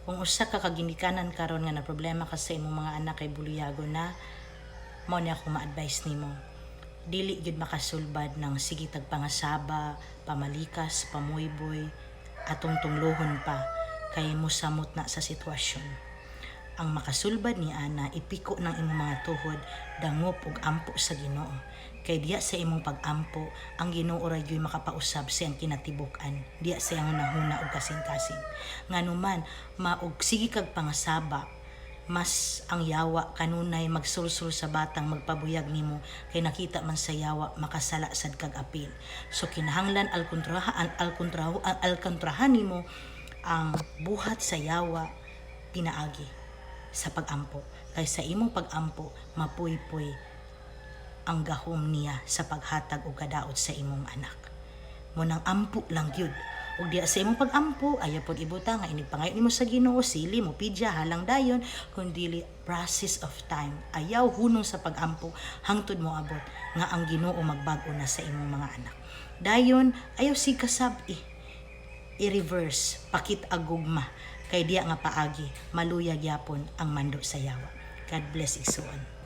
Kung usa ka kaginikanan karon nga na problema ka sa imong mga anak kay buliyago na, mao ni akong ma-advise nimo. Dili gyud makasulbad ng sige tag pangasaba, pamalikas, pamuyboy, atong tunglohon pa kay mosamot na sa sitwasyon. Ang makasulbad ni ana, ipiko ng imong mga tuhod, dangop ug ampo sa Ginoo. Kay diya sa imong pag-ampo, ang Ginoo ra gyud makapausab sa iyang kinatibuk-an, diya sa iyang hunahuna ug kasing-kasing. Nganuman, maog sige kag pangasaba, mas ang yawa kanunay magsulsul sa batang magpabuyag nimo kay nakita man sa yawa makasala sad kag apil. So kinahanglan al kontrahan nimo ang buhat sa yawa pinaagi sa pag-ampo. Kay sa imong pag-ampo, mapuypoy ang gahom niya sa paghatag og kadaot sa imong anak. Mao nang ampo lang gyud. Ug diya sa imong pag-ampo, ayaw pod ibutang nga inig pangayo nimo sa Ginoo, sili mo pidya halang dayon, kundi process of time. Ayaw hunong sa pag-ampo hangtod mo abot nga ang Ginoo magbag-o na sa imong mga anak. Dayon, ayaw sig kasab-i. I-reverse, pakit agugma kay diya nga paagi maluyag yapon ang mando sa yawa. God bless, igsuon.